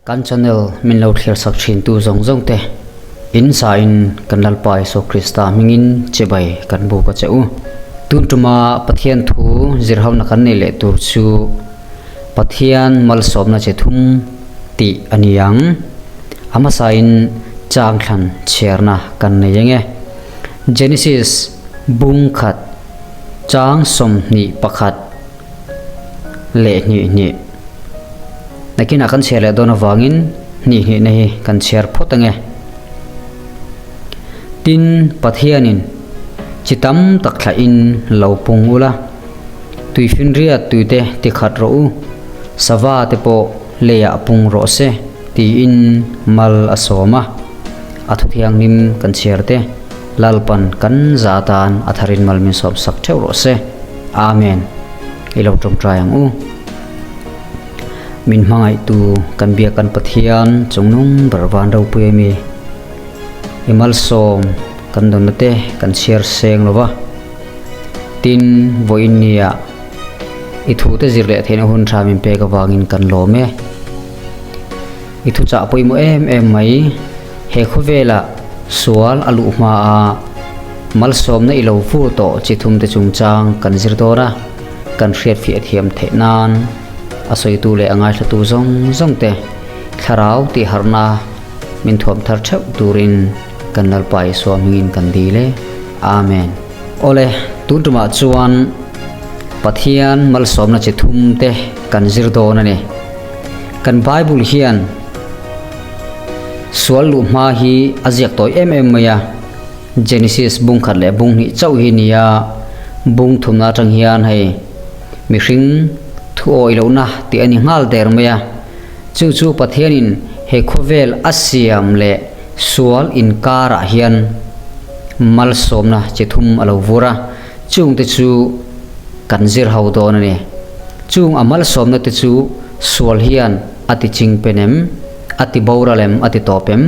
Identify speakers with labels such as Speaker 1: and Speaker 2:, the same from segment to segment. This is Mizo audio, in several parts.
Speaker 1: Kan channel min lo thlir sak thin tu zawng zawng te in sa in kan Lalpa Isua Krista hmingin chibai kan buk a che u. Tun tuma Pathian thu zirhona kan nei leh tur chu Pathian malsawmna che thum tih a ni ang. A hmasa in chang thlan chhiarna kan nei eng e. Genesis bung khat chang 21. Leh hnih hnih. Nakinah kan chhiar leh dawn avangin hnih hnihna hi kan chhiar phawt ange. Tin, Pathianin chi tam tak thlahin lo pung ula, tuifinriat tuite ti khat rawh u, sava te pawh leiah pung rawh se tiin mal a sawm a. A thuthianghlim kan chhiar te Lalpan kan za atan a tharin mal min sawm sak theuh rawh se. Amen. I lo tawngtai ang u. Min hmangaihtu kan biak kan Pathian chungnung ber van ropui ami. I malsawm kan dawnna te kan chhiar seng lova. Tin, vawiin nia i thu te zir leh theihna hun tha min pek avangin kan lawm e. I thuchah pawimawh em em mai. He khawvela sual a luh hma a malsawmna i lo vur tawh chi thumte chungchang kan zir dawn a, kan hriatfiah thiam theih nan a sawitu leh a ngaithlatu zawng zawng te thlarau tih harhna min thuam thar theuh turin kan Lalpa Isua hmingin kan dil e. Amen. Awle, tun tumah chuan Pathian malsawmna chi thumte kan zir dawn a ni. Kan Bible hian Sual luh hma hi a ziak tawi em em mai a, Genesis bung khat leh bung hnih chauh hi nia, bung thumna atang hian hei mihring thu awih lohna tih a ni nghal der mai a, chu chu Pathianin he khawvel a siam leh sual inkarah hian malsawmna chi thum a lo vur a, chungte chu kan zir ho dawn a ni. Chung a malsawmna te chu sual hian a ti ching pen em, a ti boral em, a ti tawp em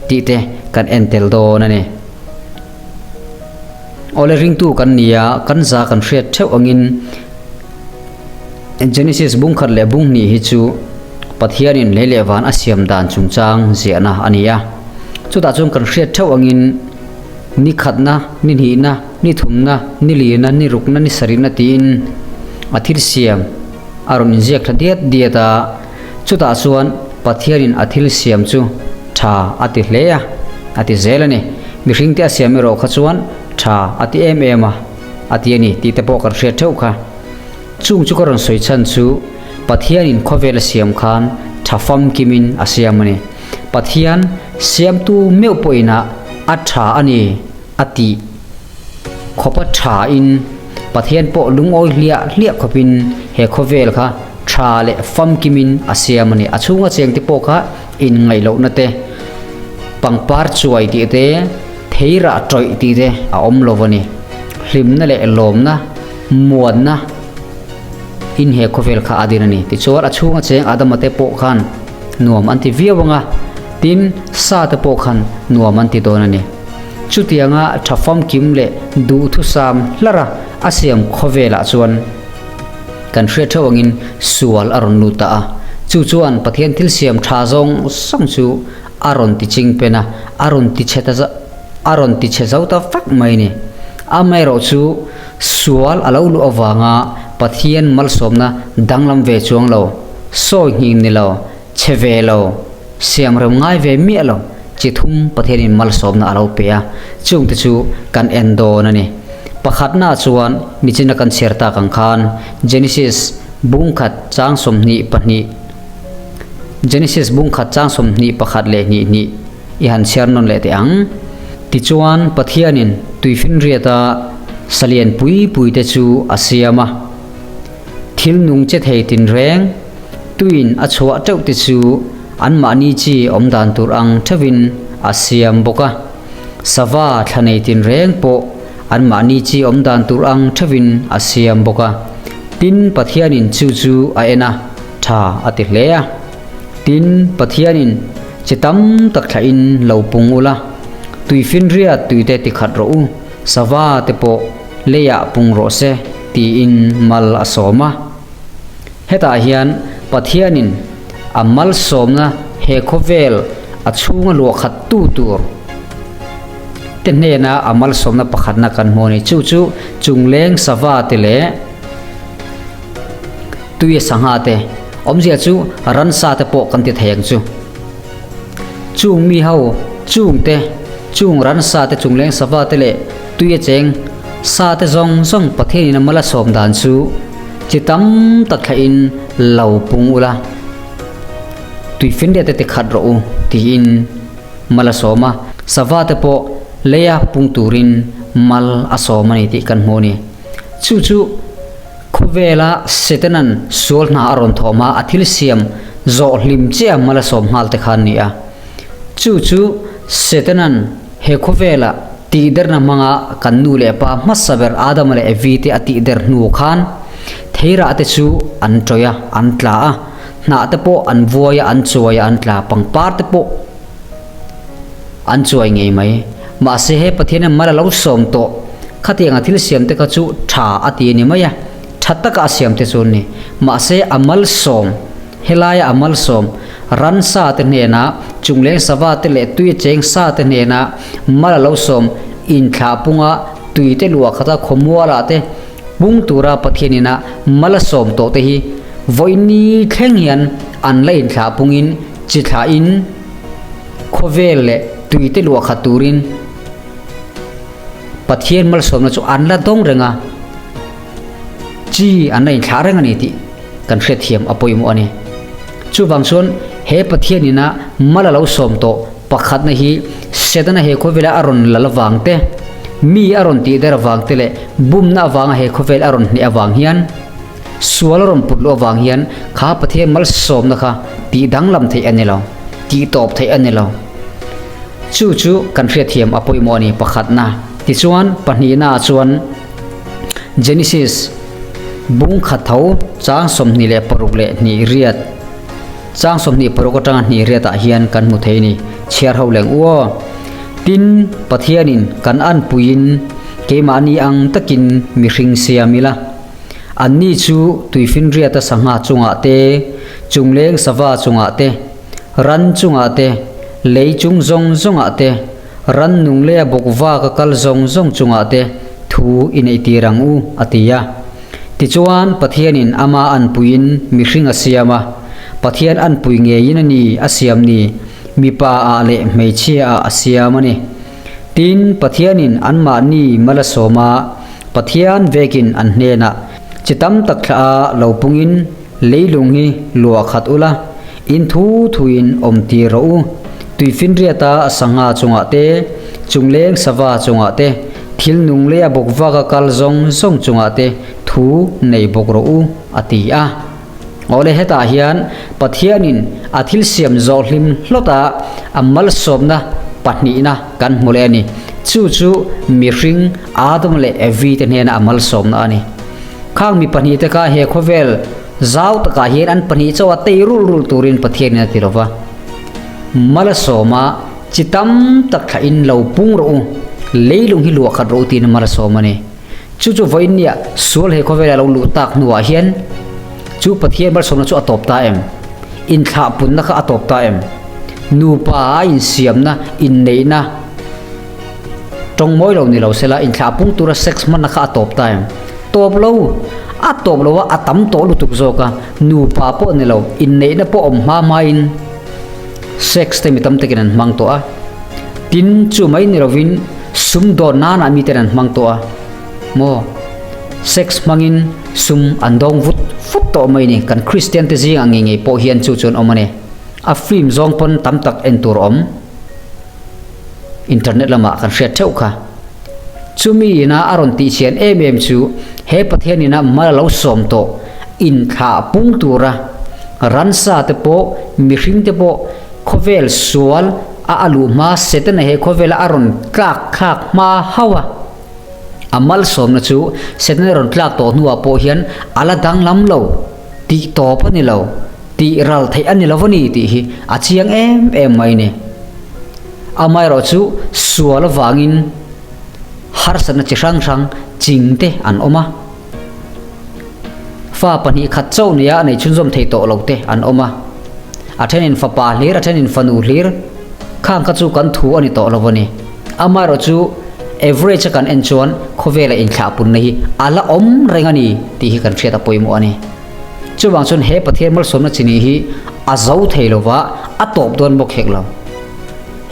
Speaker 1: tih te kan en tel dawn a ni. Awle ringtu kan ni a, kan za kan hriat theuh angin Genesis bung khat leh bung hnih hi chu Pathianin lei leh van a siam dan chungchang ziahna a ni a. Chutah chuan kan hriat theuh angin ni khatna, ni hnihna, ni thumna, ni lina, ni rukna, ni sarihna tiin a thil siam a rawn inziak thla diat diat a, chutah chuan Pathianin a thil siam chu tha a ti hle a, a ti zel a ni. Mihringte a siam erawh kha chuan tha a ti em em a, a ti a ni tih te pawh kan hriat theuh kha. Chung chu ka rawn sawi chhan chu Pathianin khawvel a siam khan tha famkimin a siam a ni. Pathian siamtu meuh pawhin a a tha a ni a tih khawpa tha in Pathian pawh lungawi hliah hliah khawpin he khawvel kha tha leh famkimin a siam a ni. A chhunga cheng te pawh kha inngaihlohna te, pangpar chuai tih te, theirah tawih tih te a awm lo a ni. Hlimna leh lawmna, muanna in he khawvel kha a din a ni. Tichuan a chhunga cheng Adama te pawh khan nuam an ti viau ang a, tin sa te pawh khan nuam an ti dawn a ni. Chutianga tha famkim leh duhthusam hlara a siam khawvelah chuan kan hriat theuh angin sual a rawn lut ta a. Chu chuan Pathian thil siam tha zawng zawng chu a rawn ti ching pen a, a rawn ti chhe ta a rawn ti chhe zo ta vek mai a ni. Amaherawh chu sual a lo luh avanga Pathian malsawmna danglam ve chuang lo, sawi nghing ni lo, chhe ve lo, Siam rem ngai ve miah lo, chi thum Pathianin malsawmna a lo pe a, chungte chu kan en dawn a ni. Pakhatnaah chuan nichina kan chhiar tak ang khan Genesis bung khat chang 22 Genesis bung khat chang 21 leh hnih hnih i han chhiar nawn leh teh ang. Tichuan Pathianin tuifinriata salian pui puite chu a siam a. Thil nung che thei tinreng, tuin a chhuah teuh te chu anmahni chi awm dan tur ang theuhin a siam bawk a. Sava thla nei tinreng pawh anmahni chi awm dan tur ang theuhin a siam bawk a. Tin, Pathianin chu chu a en a, tha a ti hle a. Tin, Pathianin chi tam tak thlahin lo pung ula, tuifinriat tuite ti khat rawh u, sava te pawh leiah pung rawh se tiin mal a sawm a. Hetah hian Pathianin a malsawmna he khawvel a chhunga luah khat tu tur te hnena a malsawmna pakhatna kan hmu a ni. Chu chu chungleng sava te leh tuia sangha te awmzia chu ransa te pawh kan ti thei ang chu. Chung mi ho, chung te, chung ransa te chungleng sava te leh tuia cheng sa te zawng zawng Pathianin a mal a sawm dan chu chi tam tak thlahin lo pung ula, tuifinriat te tikhat rawh u tiin mal a sawm a, sava te pawh leia pung turin mal a sawm a ni tih kan hmu a ni. Chu chu. Khawvela Setanan sual hna a rawn thawm a, a thil siam zawh hlim chiah mal a sawm nghal te kha an ni a. Chu chu Setanan he khawvela tihderna hmanga kan nu leh pa hmasa ber Adama leh Evi te a tihder hnu khan theirah te chu an tawih a, an tla a, hnah te pawh an vuai a, an chuai a, an tla, pangpar te pawh An chuai ngei mai. Mahse he Pathian hian mal a lo sawm tawh. Khatiang a thil siam te kha chu tha a ti a ni mai a, tha taka a siam te chu an ni. Mahse a mal sawm, helaia a mal sawm, ransa te hnena, chungleng sava te leh tui a cheng sa te hnena mal a lo sawm inthlah punga tui te luah khata khawmualah te pung tura Pathian ina mal a sawm tawh te hi vawiin thleng hian an la inthlah pungin chi thlahin Khawvel leh tuite luah khat turin Pathian malsawmna chu an la dawng reng a, chi an la inthlah reng a ni tih kan hriatthiam a pawimawh a ni. Chuvang chuan he Pathian ina mal a lo sawm tawh pakhatna hi Setana he khawvela a rawn lal avang te, mi a rawn tihder avang te leh bumna avanga he khawvel a rawn hneh avang hian, Sual a rawn put luh avang hian kha Pathian malsawmna kha tih danglam theih a ni lo, tih tawp theih a ni lo. Chu chu kan hriatthiam a pawimawh a ni pakhatna. Tichuan pahnihna ah chuan Genesis bung khat tho chang 26 leh hnih riat, chang 26 atanga hnih riat ah hian kan hmu thei a ni. Chhiar ho leng u aw. Tin, Pathianin kan anpuiin keimahni ang takin mihring siam ila. Anni chu tuifinriata sangha chungah te, chungleng sava chungah te, ran chungah te, lei chung zawng zawngah te, ran nung leh a bawk vak a kal zawng zawng chungah te thu i neihtir ang u, a ti a. Tichuan, Pathianin ama anpuiin mihring a siam a, Pathian anpui ngeiin a ni a siam ni, mipa ah leh hmeichhia ah a siam a ni. Tin, Pathianin anmahni mal a sawm a, Pathian vekin an hnenah, Chi tam tak thlah a lo pungin leilung hi luah khat ula, in thu thuin awm tir rawh u. Tuifinriata sangha chungah te, chungleng sava chungah te, thil nung leh a bawk vaka kal zawng zawng chungah te thu nei bawk rawh u, a ti a. Awle hetah hian Pathianin a thil siam zawh hlim hlawta a malsawmna pahnihna kan hmu leh a ni. Chu chu mihring Adam leh Evi te hnena a malsawmna a ni. Khang mi pahnihte kha he khawvel zau takah hian an pahnih chauha tei rulh rulh turin Pathianin a ti lo va. Malsawma chi tam tak thlahin lo pung rawh u, leilung hi luah khat rawh u tiin a malsawm a ni. Chu chu vawiin nia sual he khawvela lo luh tak hnuah hian chu Pathian malsawmna chu a tawp ta em? Inthlahpunna kha a tawp ta em? Nupa a insiamna, inneihna tawng mawi lo ni lo sela inthlahpung tura sex hmanna kha a tawp ta em? Tawp lo! A tawp lo a, a tam tawh lutuk zawk a, nupa pawh ni lo, inneihna pawh awm hma hmain sex te mi tam takin an hmang tawh a. Tin, chu mai ni lovin sumdawn nanah miten an hmang tawh a, maw? Sex hmangin sum an dawng vut vut tawh mai ni. Kan Kristian te zingah ngei ngei pawh hian chu chu an awm a ni. A film zawng pawn tam tak en tur a awm. Internet lamah kan hriat theuh kha. Chumi ina a rawn tihchhian em em chu he Pathian ina mal a lo sawm tawh inthlah pung tura ransa te pawh mihring te pawh Khawvel sual a a luh hma Setana he khawvela a rawn tlak thlak hma hauh a, a malsawmna chu Setana rawn tlak tawh hnuah pawh hian a la danglam lo, tih tawp a ni lo, tih ral theih a ni lo a ni tih hi a chiang em em mai a ni. Amaherawh chu sual avangin harsatna chi hrang hrang ching te an awm a. Fa pahnih khat chauh nia a nei chhunzawm thei tawh lo te an awm a. A thenin fapa hlir, a thenin fanu hlir. Khang kha chu kan thu a ni tawh lo a ni. Amaherawhchu average a kan en chuan khawvela inthlahpunna hi a la awm reng a ni tih hi kan hriat a pawimawh a ni. Chuvang chuan he Pathian malsawmna chi nih hi a zo thei lo va, a tawp dawn bawk hek lo.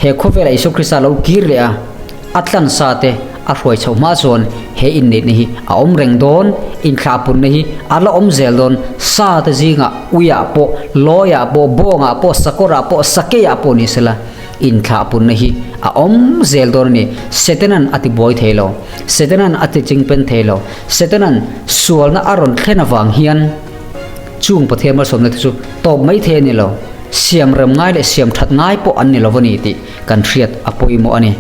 Speaker 1: He khawvela Isua Krista lo kir leh a, a tlansa te a hruai chhoh hma chuan he inneihna hi a awm reng dawn, inthlahpunna hi a la awm zel dawn, sa te zingah uiah pawh, lawiah pawh, bawngah pawh, sakawrah pawh, sakeiah pawh ni sela inthlahpunna hi a awm zel dawn a ni. Setanan a ti buai thei lo, Setanan a ti chingpen thei lo, Setanan sualna a rawn thlen avang hian chung Pathian malsawmna te chu tawp mai thei a ni lo, siam rem ngai leh siam that ngai pawh an ni lo a ni tih kan hriat a pawimawh a ni.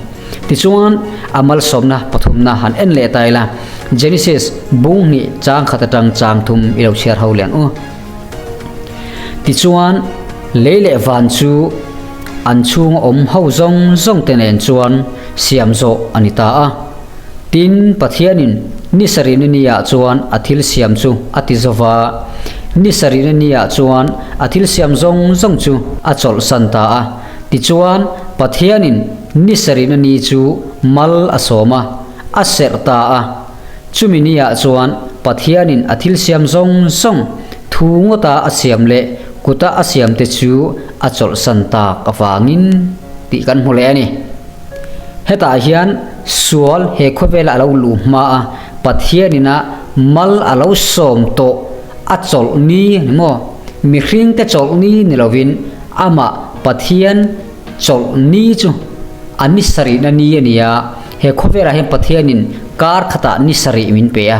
Speaker 1: Tichuan, a malsawmna pathumna han en leh ta ila, Genesis bung hnih chang khat atang chang thum i lo chhiar ho leh ang u. Tichuan, lei leh van chu an chhunga awm ho zawng zawng te nen chuan siam zawh a ni ta a. Tin, Pathianin ni sarihna niah chuan a thil siam chu a ti zo va, ni sarihna niah chuan a thil siam zawng zawng chu a chawlhsan ta a. Tichuan, Pathianin ni sarihna ni chu mal a sawm a, a serh ta a. Chumi niah chuan Pathianin a thil siam zawng zawng, thu ngawta a siam leh kuta a siamte chu a chawlhsan tak avangin tih kan hmu leh a ni. Hetah hian sual he khawvela a lo luh hma a, Pathianina mal a lo sawm tawh a chawlh ni a ni maw? Mihringte chawlh ni ni lovin amah Pathian chawlh ni chu a ni sarihna ni a ni a, he khawvelah hian Pathianin kar khatah ni sarih min pe a,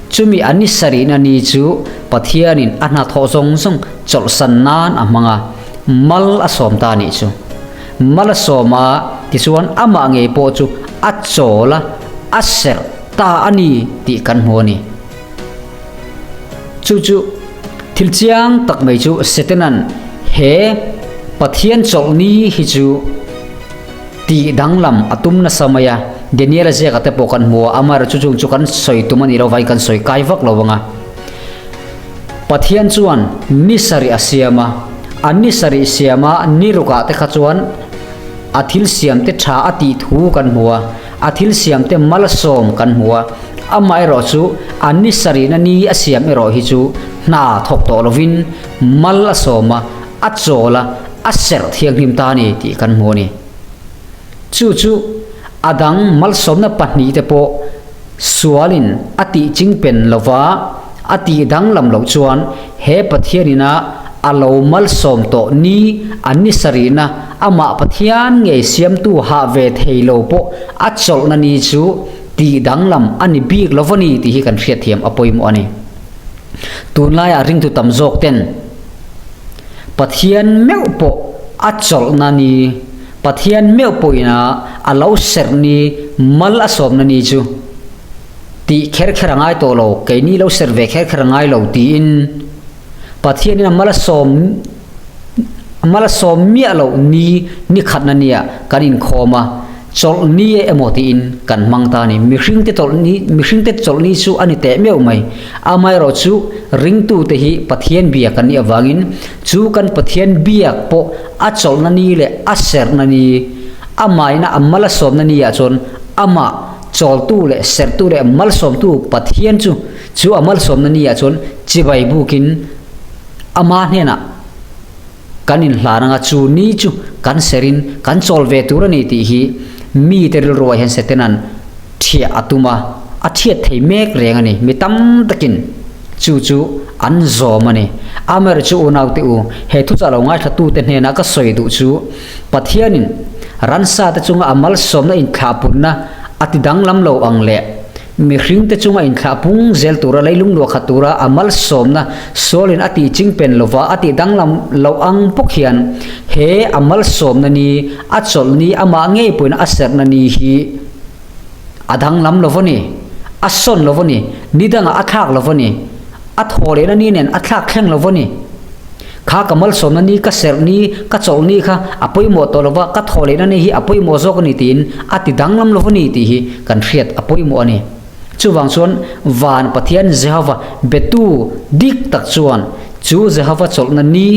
Speaker 1: chumi a ni sarihna ni chu Pathianin a hnathawh zawng zawng chawlhsan nan a hmang a, mal a sawm ta a nih chu. Mal a sawm a, tichuan amah ngei pawh chu a chawl a, a serh ta a ni tih kan hmu a ni. Chu chu thil chiang tak mai chu Setanan he Pathian chawlhni hi chu tih danglam a tum nasa mai a, Daniel-a ziakah te pawh kan hmu a, amaherawhchu chu chung chu kan sawi tum a nih loh vangin kan sawi kai vak lo vang a. Pathian chuan ni sarih a siam a, a ni sarih siama ni rukah te kha chuan a thil siamte tha a tih thu kan hmu a, a thil siamte malsawm kan hmu a, amaherawh chu a ni sarihna ni a siam erawh hi chu hna thawk tawh lovin mal a sawm a, a chawl a, a serh thianghlim ta a ni tih kan hmu a ni. Chu chu a dang malsawmna pahnihte pawh Sualin a tih chingpen lova a tih danglam loh chuan he Pathian ina a lo malsawm tawh ni a ni sarihna amah Pathian ngei siamtu hah ve thei lo pawh a chawlhna ni chu tih danglam a ni bik lo va ni tih hi kan hriatthiam a pawimawh a ni. Tunlaiah ringtu tam zawk ten Pathian meuh pawh a chawlhna ni Pathian meuh pawhin a a lo serh ni mal a sawmna ni chu tih kher kher a ngai tawh lo, keini lo serh ve kher kher a ngai lo tiin Pathianin a mal a sawm mal a sawm miah loh ni ni khatna nia kan inkhawm a, chawlh ni e emaw tiin kan hmang ta a ni. Mihringte chawlh ni mihringte chawlh ni chu a ni teh meuh mai. Amaherawh chu ringtute hi Pathian biak kan nih avangin Chu kan Pathian biak pawh a chawlhna ni leh a serhna ni, amaina a mal a sawmna ni ah chuan amah chawltu leh serhtu leh malsawmtu Pathian chu chu a malsawmna ni ah chuan chibai bukin ama hnenah kan inhlan anga chu ni chu kan serhin kan chawl ve tur a ni tih hi mite rilruah hian Setanan thiah a tum a, a thiat thei mek reng a ni. Mi tam takin chu chu an zawm a ni. Amer chu unaute u, he thuchah lo ngaithlatute hnena ka sawi duh chu, Pathianin ransate chunga a malsawmna inthlahpunna a ti danglam lo ang leh mihringte chunga inthlahpung zel tura leilung luahkhat tura a malsawmna sualin a tih chingpen lova a tih danglam loh ang bawk hian he a malsawmna ni, a chawlh ni, amah ngei pawhin a serhna ni hi A danglam lo va ni, a sawn lo va ni, ni dangah a thlak lo va ni, a thaw lehna ni nen a thlak thleng lo va ni. Kha ka malsawmna ni, ka serh ni, ka chawlh ni kha a pawimawh tawh lo va, ka thaw lehna ni hi a pawimawh zawk a ni tiin a ti danglam lo va ni tih hi kan hriat a pawimawh a ni. Chuvang chuan van Pathian Jehova betu dik tak chuan chu Jehova chawlhna ni.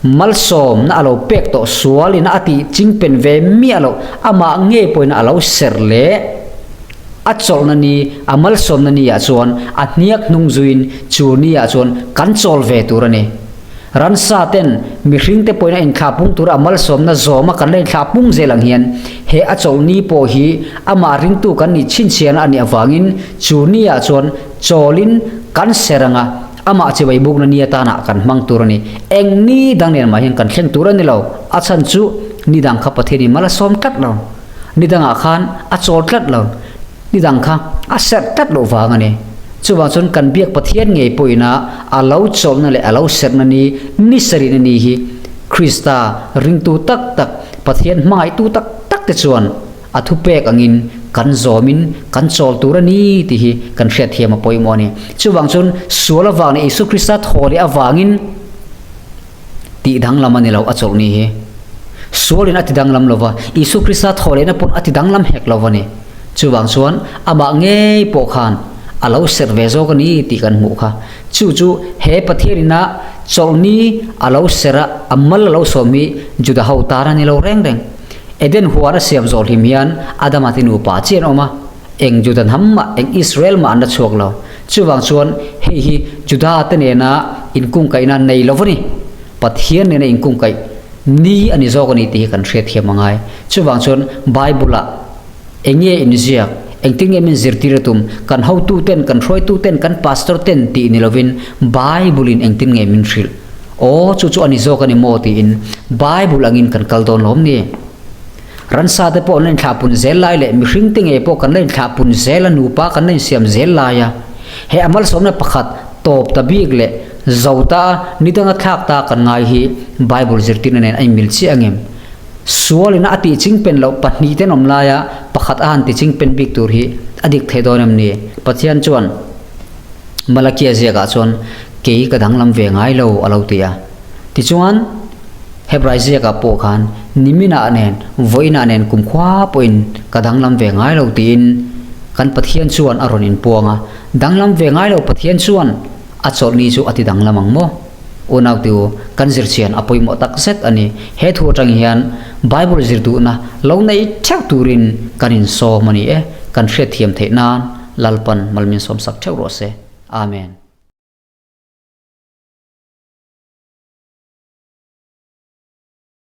Speaker 1: Malsawmna a lo pek tawh sualin a tih chingpen ve miah loh, amah ngei pawhin a lo serh leh a chawlhna ni, a malsawmna ni ah chuan a hniak hnung zuiin chu ni ah chuan kan chawl ve tur a ni. Ransa ten mihring te pawhin a inthlah pung tura a malsawmna zawma kan la inthlah pung zel ang hian he a chawlh ni pawh hi amah ringtu kan nih chhinchhiahna a nih avangin chu ni ah chuan chawlin kan ser anga amah chibai bukna ni atana kan hmang tur a ni. Eng ni dang nen mah hian kan thleng tur a ni lo. A chhan chu ni dang kha Pathianin mal a sawm tlat lo. Ni dangah khan a chawl tlat lo. Ni dang kha a serh tlat loh vang a ni. Chuvang chuan kan biak Pathian ngei pawhin a a lo chawlhna leh a lo serhna ni ni sarihna ni hi Krista ringtu tak tak, Pathian hmangaihtu tak tak te chuan a thupek angin kan zawmin kan chawl tur a ni tih hi kan hriatthiam a pawimawh a ni. Chuvang chuan sual avang leh Isua Krista thaw leh avangin, Tih danglam a ni lo a chawlh ni hi. Sualin a ti danglam lo va, Isua Krista thawhlehna pawn a ti danglam hek lo va ni. Chuvang chuan amah ngei pawh khan a lo serh ve zawk a ni tih kan hmuh kha. Chu chu he Pathian ina chawlh ni a lo serh a, a mal a lo sawm hi Juda ho tan a ni lo reng reng. Eden huan a siam zawh hlim hian Adama te nupa chiah an awm a. Eng Juda hnam mah, eng Israel mah an la chhuak lo. Chuvang chuan hei hi Juda te nena inkungkaihna nei lo va ni. Pathian nena inkungkaih ni a ni zawk a ni tih hi kan hriatthiam a ngai. Chuvang chuan Bible-ah eng nge inziak, engtin nge min zirtir a tum, kan hotu ten, kan hruaitu ten, kan pastor ten tih ni lovin Bible-in engtin nge min hrilh? Aw, chu chu a ni zawk a ni maw tiin Bible angin kan kal dawn lawm ni? Ransa te pawh an la inthlah pun zel lai leh mihring te ngei pawh kan la inthlah pun zel a, nupa kan la insiam zel lai a. He a malsawmna pakhat tawp ta bik leh zo ta a, ni danga thlak ta kan ngai hi Bible zirtirna nen a inmil chiah angem? Sualin a tih chingpen loh pahnih ten awm laia pakhat a han ti chingpen bik tur hi a dik thei dawn em ni? Pathian chuan Malakia ziakah chuan kei ka danglam ve ngai lo a lo ti a. Tichuan, Hebrai ziakah pawh khan niminah nen, vawiinah nen kumkhua pawhin ka danglam ve ngai lo tiin kan Pathian chuan a rawn inpuang a. Danglam ve ngai lo Pathian chuan a chawlhni chu a ti danglam ang maw? Unau ti u, kan zirchian a pawimawh tak zet a ni. He thu atang hian Bible zir duhna lo nei theuh turin kan insawm a ni e. Kan hriatthiam theih nan Lalpan malminsawmsak theuh rawh se. Amen.